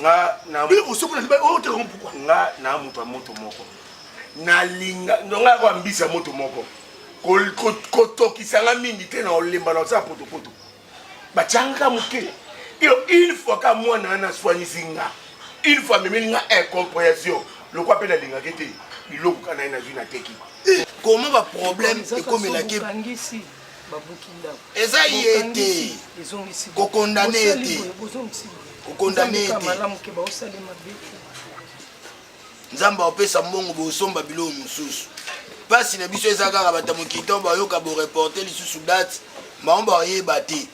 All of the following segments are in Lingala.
Nga na biloko soki na libala oyo oteka pourquoi? Nga na moto ya moto moko. Nalinga nga kwa mbisi ya moto moko. Kotokisa nga mingi te na olemba na osala potopoto. Batianga moke. Iyo une fois ka mwana wana aswanisi nga. Une fois amemeli nga incompréhension. Lokwa mpe nalingaki te biloko kaka na ye nazwi nateki. Comment ba problème ekomelaki eza ye te kokondane ye te kokondane ye te nzambe akopesa mbongo bosomba biloko mosusu mpasi na biso eza kaka bato ya mokili ntango bayoka boreporte lisusu date bango bakoyeba te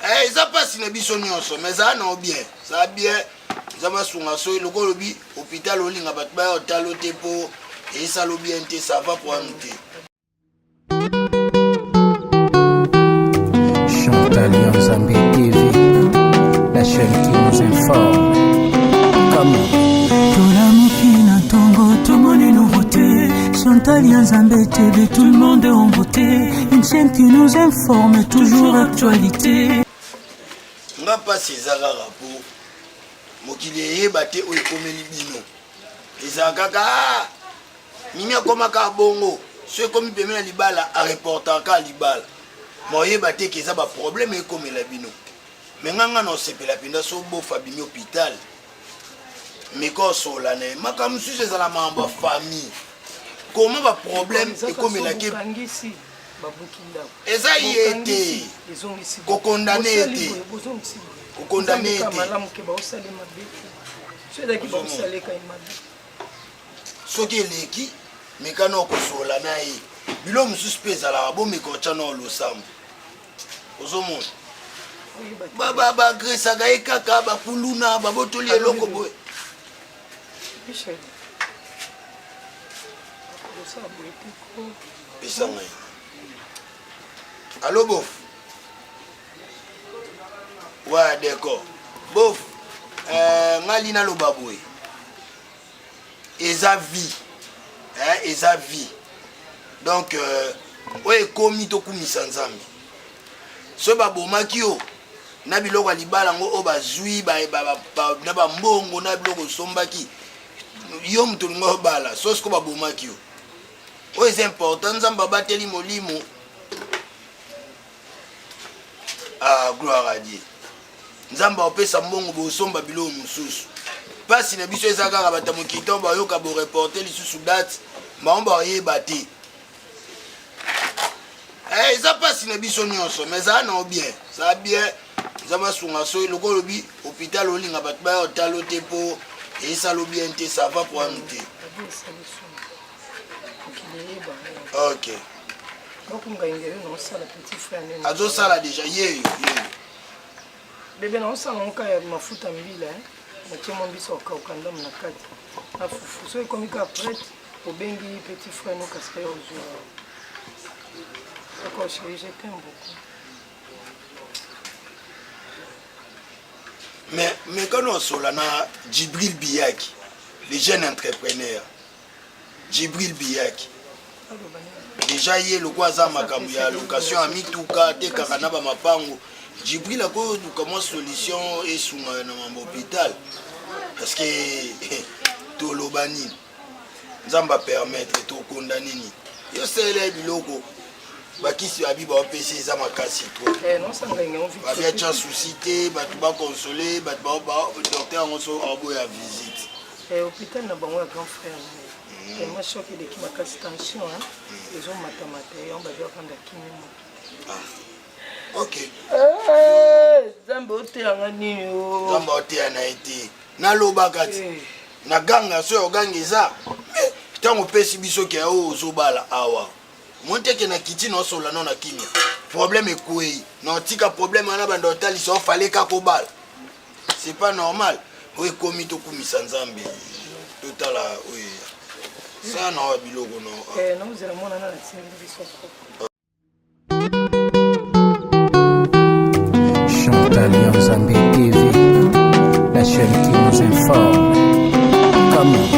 eh, eza mpasi na biso nyonso mais ezala nao bien ezala bien nzambe asunga soki lokola olobi hôpital olinga bato baya otalo te mpo esalo bien te ça va problème te Chantal Nzambe TV, la chaîne qui nous informe. Comment tolamuki na ntongo tomoni nouveauté Chantal ya Nzambe TV tout le monde est en beauté une chaîne qui nous informe toujours actualité nga mpasi eza kaka po mokili eyeba te oyo ekomeli bino ezala kaka ah, mimi akoma kaka bongo so ekomi pembe na libala areportaka kaka libala ma oyeba te ke eza baproblème ekomela bino me nga nga na osepela mpenza so bofa abimi hôpital meka osola na ye makambo mosusu ezala makambo ya famille koma baproblème ekomelaki eza ye te kokondane ye te kokondane ye te soki eleki meka na okosola na ye bilo mosusu mpe ezalaka bomeka otya na losambo ozomona baagresaka ye kaka bakuluna babotoli eloko boye pesa ngai alo bof wa d'accord bof euh, ngai naloba boye eza vie eh, eza vie donc euh, oyo ekomi tokumisa nzambe soki babomaki yo na biloko ya libala yango oyo bazwi na bambongo na biloko osombaki yo moto olinga obala so siko babomaki yo oyo eza important nzambe abateli molimo Ah, gloire à Dieu. Nzambe akopesa mbongo bosomba biloko mosusu. Mpasi na biso eza kaka bato ya mokili ntango bayoka boreporte lisusu date bango bakoyeba te. Eh, eza mpasi na biso nyonso mais ezala nao bien ezala bien nzambe asunga soki lokola olobi hôpital olinga bato baya otalo te mpo esalo bien te ça va problème te ok azosala deja yeyo yeyo bebe naosala ngo kaka ya mafuta mbila eh. natie mwa mbisi okauka ndambo na kati na fufu soki ekomi kaka prete obengi petit frère no kasi yo ozwa d'accord chérie je t'aime beaucoup mais mekano osola na djibril biyaki le jeune entrepreneur Djibril Biyaki deja ye lokola aza makambo ya location ya mituka atekaka na bamapango Djibril akoluka mwa solution esunga na mambo hôpital parce que toloba nini nzambe apermettre tokonda nini yo salela ye biloko bakisi babi baopesi eza makasi trop eh, babi atya souci te bato bakonsole bato docteur yango so aoboya visite Eh, hôpital na bango ya grand frère mm. tellement choc eleki makasi tension hein? Mm. ezomatamata yango bazo afanda kimia moki ah. ok eh, nzambe oteyanga nini oh? nzambe oteya na ye te nalobaka ti eh. na ganga soki oganga eza ntango opesi biso ke oyo ozobala awa omoni te ke na kiti na osola no na kimia problème ekwei na otika problème wana banda otalisa ofale kaka obala C'est pas normal. Oyo ekomi tokumisa Nzambe. Totala oyo. Sana na biloko no. Eh, naozela mwana na natindi biso propre. Chantal Nzambe TV, la chaîne qui nous informe. Comment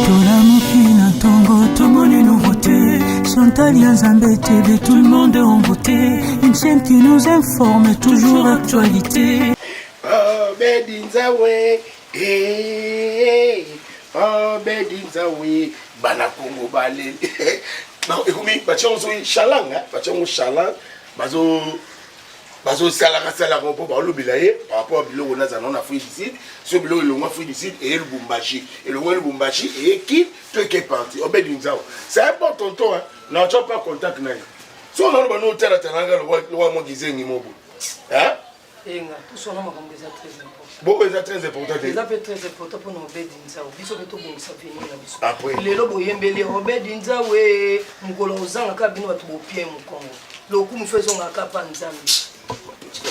tolamuki na ntongo tomoni nouveauté Chantal ya Nzambe TV, tout le monde est en beauté une chaîne qui nous informe toujours actualité Ah. Obedi Nzawe eh, Obedi Nzawe bana Kongo baleli ekomi batia yango soki chalang batia yango chalang bazo bazosalaka salaka mpo balobela ye par rapport ya biloko nazala nao na Afrique du Sud so biloko elongwa Afrique du Sud eye Lubumbashi elongwa Lubumbashi eye Kin to eke parti Obedi Nzawe c'est un bon tonton hein na otya pas contact na ye so naloba no otalatalaka lokola mwa kizengi mobo hein Enga, toswana makambo eza très important. Boko eza très important te. Eza pe très important pona Obedi Nzau. Biso pe tobongisa avenir na biso. Après. Lelo boyembeli Obedi Nzau e mokolo ozanga kaka bino bato bopie mokongo. Lokumu fe ezonga kaka pa Nzambe.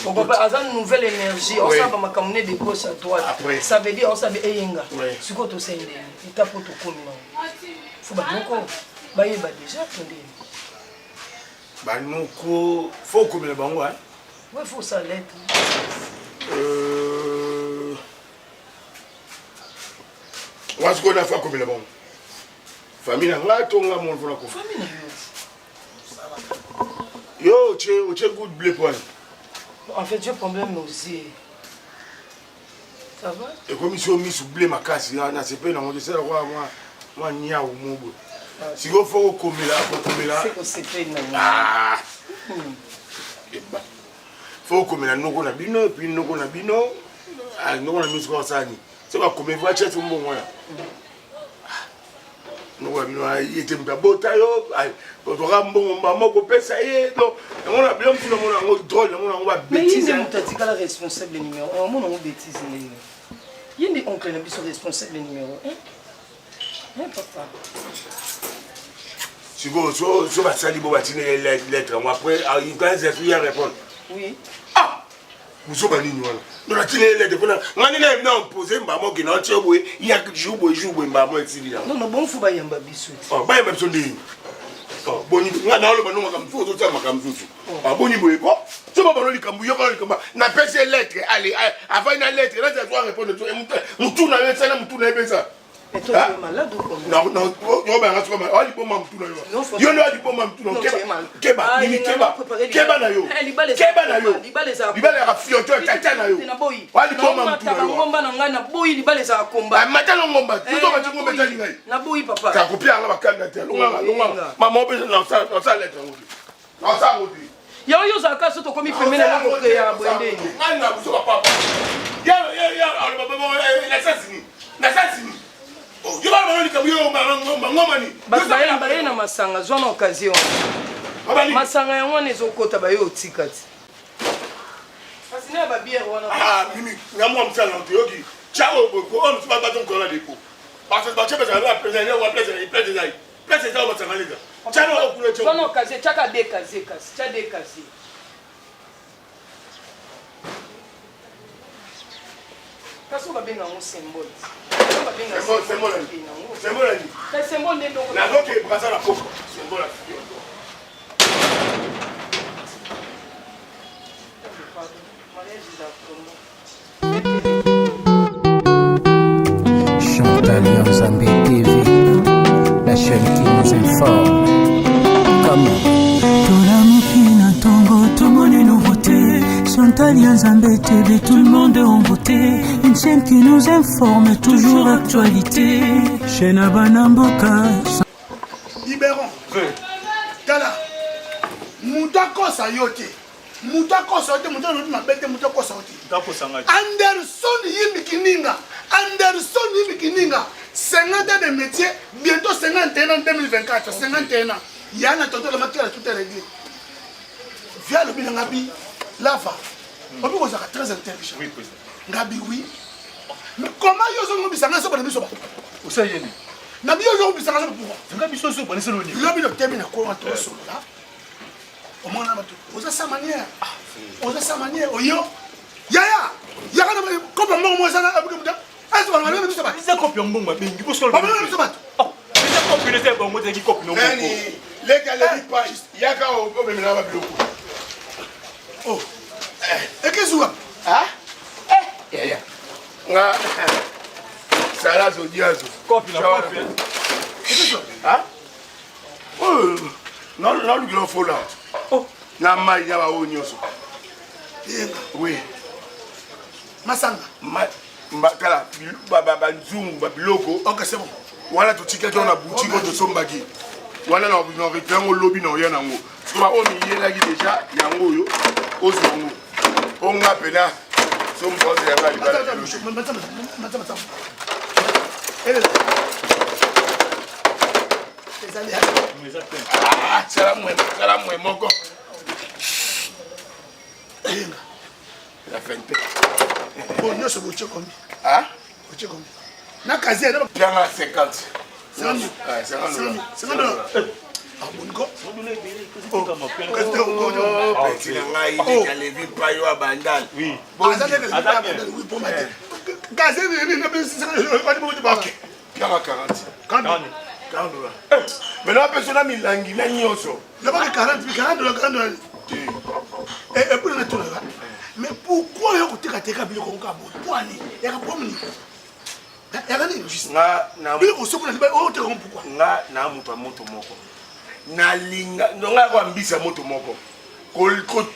Pourquoi aza nouvelle énergie, oui. osaba makambo ne de gauche à droite. Après. Ça veut dire osaba eyenga. Oui. Sikoyo tosali ndenge. Étape oyo tokomi nango. Faut ba moko bayeba déjà to ndenge. Banoko faut okomela bango hein. Ouais, faut ça lettre. Euh... Wa sikoyo na fa komela bango. Famille na nga to nga moko na ko. Famille na yo. Yo, otie otie goût de blé point. En fait, j'ai problème aux yeux. Ça va? Ekomi so misu blé makasi na sepeli nango te sala kwa mwa mwa niau mobo. Sikoyo fo kokomela kokomela. Se kosepeli nango. Ah. Eba. Fo kokomela noko na bino et puis noko na bino ah, noko na bino sikoyo asala nini? So bakomeli fo atia so mbongo wana. Noko na bino ye te moto abota yo ozwaka mbongo mbama okopesa ye donc yango na bino mosusu namona yango drôle namona yango Mais ye nde moto atikala responsable numéro 1 omona yango bêtise ndenge ye nde oncle na biso responsable numéro 1 hein papa sikoyo so so basali bo batindeli lettre yango après ikazi ya répondre oui ah buzoba nini wana donc natindeli lettre mpona ngai nde na impose mbama okende otie boye ya jour boye jour boye mbama esili yango non non bon fo bayamba biso te oh, bayamba biso ndenge oh, boni ngai naoloba no makambo mosusu ozosala makambo mosusu oh. boni boye ko so babano likambo yokano likambo napesi ye lettre ale avai na lettre nazala zwa répondre motu na yo esala motu na ye mpenza obanga soko oa liboma mutu na yo yo nde oa liboma mutu na keba nini keba keba na yo keba na yo libala yaka fioto ya tata na yo oa liboma mutu na yo ngomba na ngai naboyi libala ezaka komba mata na ngomba tuzo bati ngomba etali ngai naboyi papa kakopia yanga bakanda te longanga longanga mama opesa nasala lettre yango te nasala yango te yango yo ozalaka so tokomi pembeni na kokreya boye ndeni ngai na biso bapapa bato baye na masanga zwa na occasion masanga yango wana ezokota baye otika ti kasi na babiere wana ah, mimi nga mwa mosala na toyoki tya oyo oyo mosusu bato na depo parce que batya bazala na place ezali Place eza basanga leka. Tchalo oyo kuna tchalo. Zwana occasion tchaka de casier kasi tcha de casier. Kasi oyo babenga yango symbole. Oyo babenga symbole. Symbole nini? Kasi symbole nde ndoko. Nazoke Brazza na poko. Symbole. Mariage eza kombo. Chantal Nzambe TV, la chaîne qui nous informe. Comment tolamuki na ntongo tomoni nouveauté Chantal ya Nzambe TV, tout le monde en beauté une chaîne qui nous informe toujours actualité chaîne ya bana mboka Biberon. Tala. Moto akosa yo te. Moto akosa yo te, moto alobi mabe te, moto akosa yo te. Anderson Yimbi Kininga, Anderson Yimbi Kininga, 50 ans de métier, bientôt 51 ans 2024, 51 ans. Ya na tonton la tout est réglé. Via alobi na ngabi lava. Obi kozaka très intelligent. Oui, président. Ngabi oui. Mais comment yo ozongo bisanga soba na biso ba? Osali nini? Na biso ozongo bisanga soba pourquoi? Nga biso soba na solo nini? Lobi na temi na ko to solola. Omona bato oza sa manière. Oza sa manière oyo. Yaya, yaka na kopa mbongo mo eza na abuka muta. Azo ba na biso ba. Eza kopi ya mbongo abengi bosolo. Ba na biso bato. Eza kopi na bango te kopi no moko. Leka leki pa yaka omemela ba biloko. Oh. Ekezuwa. Ah? Eh, yaya. Nga salazo diazo. Kopi na kopi. Ekezuwa. Ah? Oh, nalukila fola. Oh, na mai ya baoyo nyonso. Yenga. Oui. Masanga. Tala banzungu babiloko. Ok, c'est bon. Wana totikaki yango na boutique oyo tosombaki wana na récupéré yango lobi na oya nango. Siko baoyo miyelaki deja yango oyo ozwa yango mpo nga mpena so moto azela nga libala. Sala mwe moko la fin te. Bon, nyonso botie combien? Ah? Botie combien? Na casier na pianga 50. 50 50 dollars. Ah, bon ko. Petit na ngai leka Levi Payo ya Bandal. Oui. Aza leka Levi Payo ya Bandal, oui, pour ma tête. Casier ni na OK. Pianga 40. 40. 40 dollars. Maintenant apesa na milangi na nyonso. Nabaki 40 40 dollars 40 dollars. Et puis na tolaka. Mais pourquoi yo koteka teka biloko nka boye? Mpo ani? Yaka mpo nini? Yaka nini juste? Nga na biloko soko na libala oyo oteka ngo pourquoi? Nga na moto ya moto moko. Nalinga nga yako ambisa moto moko.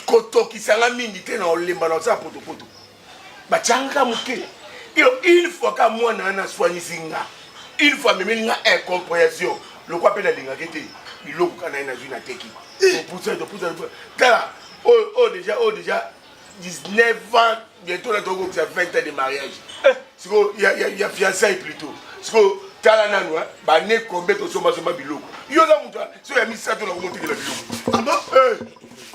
Kotokisa nga mingi te na olemba na osala potopoto. Batianga moke. Iyo une fois ka mwana wana aswanisi nga. Une fois amemeli nga incompréhension. Lokwa mpe nalingaki te biloko kaka na ye nazwi nateki. Topusa topusa tala oyo oyo déjà oyo déjà 19 ans bientôt na tokokisa 20 ans de mariage. Sikoyo ya ya ya fiançailles plutôt. Sikoyo tala nanu bane combien tosombasomba biloko. Yo oza moto soki ya misato na komotekela biloko. Ah bon? Eh,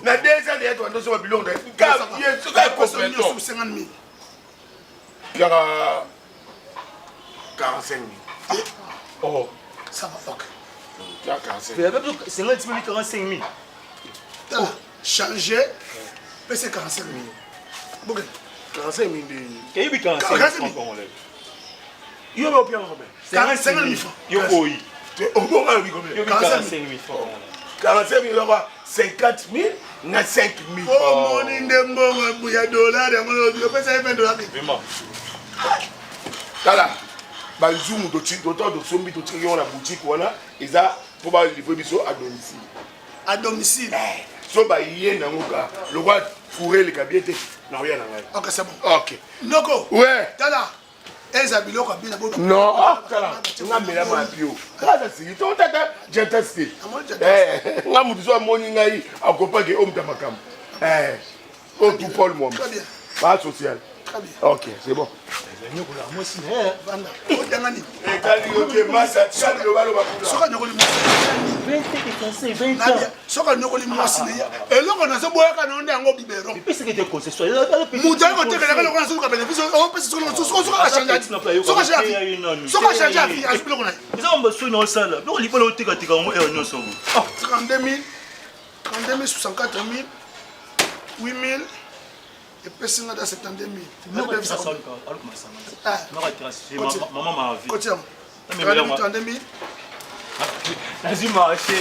na 2 ans deja tobanda osomba biloko na ye soki akopeto. 50 000. Piaka 45 000. Oh. Ça va, ok. Piaka 45 000. 50 000, 45 000. Tala, changer, pese 45 000. Bokende. 45 000 nde. Keyebi 45 000 francs congolais. Yo ba opiaka combien? 55 000 francs. Yo oyi. Obonga lobi combien? Yo 45 000 francs. 45 000 lokwa 50 000 na 5 000. Omoni nde mbongo ya dollar yango opesa ye 20 dollars. Vraiment. Tala banzungu tota tosombi totikaki yango na boutique wana eza mpo balivre biso à domicile. À domicile. So baye nango ka lokwa courrier eleka bien te na oya na ngai. Ok, c'est bon. Ok. Noko. Ouais. Tala. Eza biloko abina bo. Non, ah tala, nga mela ma bio. Kaza siki to tata gentas te. Eh, nga mutu so amoni ngai akopake o muta makambo. Eh, o tout Paul moi. Très bien. Ba social. Très bien. Ok, c'est bon. Nyokola mwasi na ye. Vanda. Otanga nini? Etali yo te masa, tika biloba loba kuna. Soka nyokoli mwasi. 20 ans, 20 ans. Soka nyokoli mwasi na ye. Eloko nazoboyaka na nde yango biberon. Epesaka ete concession. Moto ayi kotekelaka eloko nazoluka bénéfice opesa soki achange soki achange afi azwi biloko na ye. Eza mambo soki na osala. Biloko libala otekateka yango heure nyonso. 32 000 32 000 64 000 8 000 epesi nga da 72 000. Mama ma vie. Kotia yango. 32 000. Nazwi marché.